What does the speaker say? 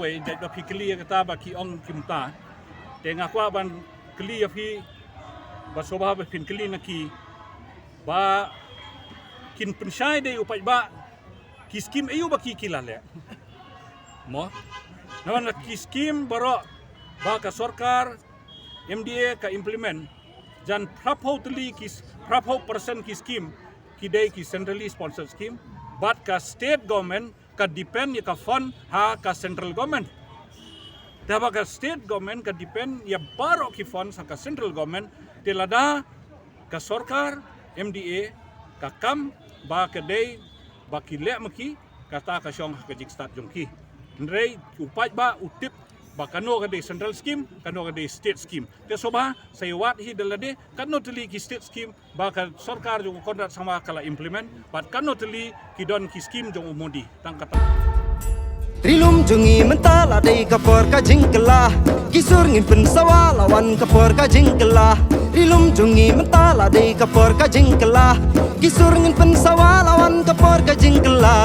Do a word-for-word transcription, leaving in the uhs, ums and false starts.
Jait ba phi kylli ïa kata ba ki ong ki mynta. Te nga kwah ban kylli ïa phi ba sngewbha ba phin kylli na ki ba kin pynshai dei u paidbah ki skim aïu ba ki ki la leh. Mo. Namar na ki skim baroh ba ka sorkar M D A ka implement jan phraphew tylli ki phraphew percent ki skim ki dei ki centrally sponsored skim bad ka state government ka depend ïa ka fund ha ka central government. Te ba ka state government ka depend ïa baroh ki fund ha ka central government te lada ka sorkar M D A ka kam ba ka dei ba ki leh ma ki kata ka shong ha ka jingstad jong ki. Hynrei u paidbah u tip ba kano ka dei central scheme, kano ka dei state scheme. Te sngewbha sa ïa wad hi da lade kano tylli ki state scheme ba ka sorkar jong u Conrad Sangma ka la implement bad kano tylli ki don ki skim jong u Modi tang kata. Ri lum jong ngi mynta la dei ka por ka jingkylla. Ki sur ngin pynsawa la wan ka por ka jingkylla. Ri lum jong ngi mynta la dei ka por ka jingkylla. Ki sur ngin pynsawa la wan ka por ka jingkylla.